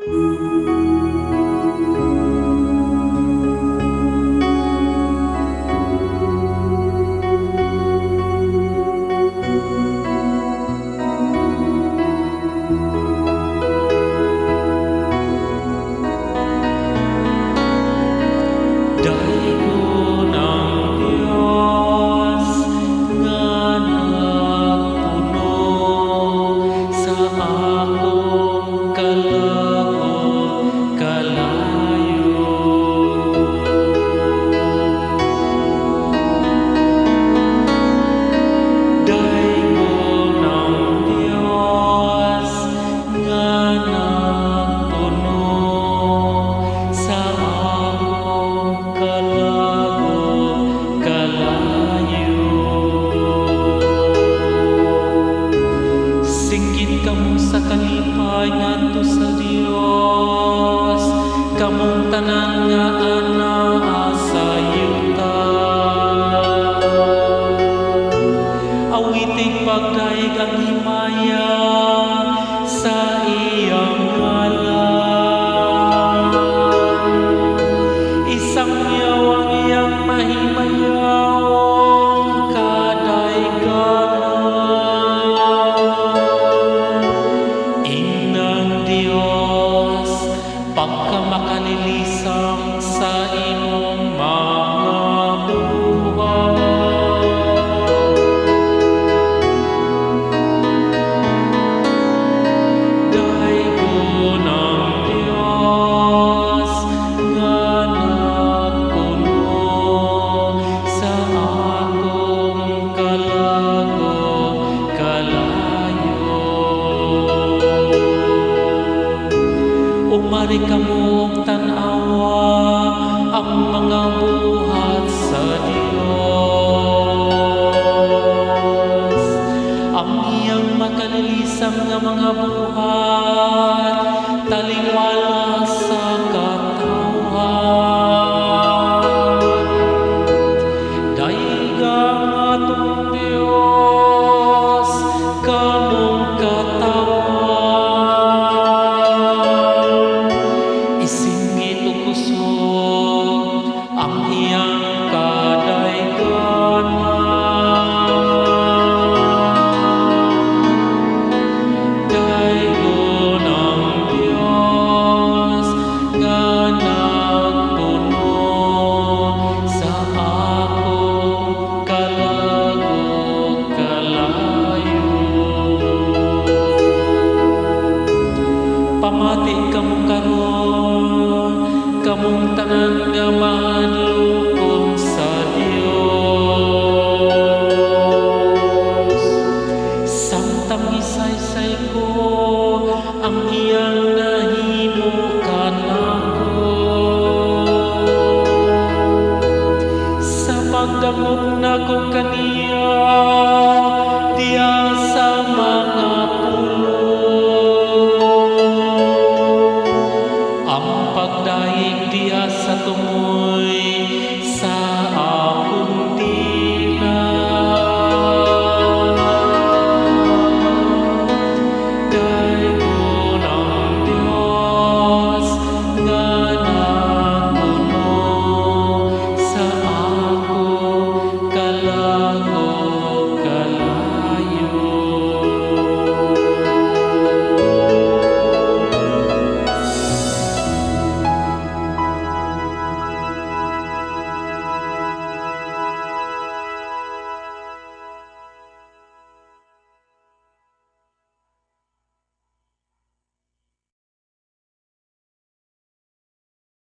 Daygon ang Dios nga nagpuno sa akong kalag ug kalayo. Daygon ang Dios nga nagpuno sa akong kalag ug kalayo. Singgit kamo sa kalipay ngadto sa Dios, kamong tanan nga anaa sa yuta. Awitig pagdayeg ang himaya sa iyang ngalan. Isangyaw ang iyang mahimayawong kadayganan. Ingnang Dios, pagkamakalilisan sa imong mga buhat. Daygon ang Dios nga nagpuno sa akong kalag ug kalayo. Umari kamo ug tan-awa ang mga buhat sa Dios. Ang iyang makalilisan nga mga buhat taliwala sa katawhan. Dayga ang atong Dios, kamong katawhan. Isinggit og kusog ang iyang kadayganan. Daygon ang Dios nga nagpuno sa akong kalag ug kalayo. Pamati kamo karon, kamong tanan nga mahadlokon sa Dios. Samtang gisaysay ko ang iyang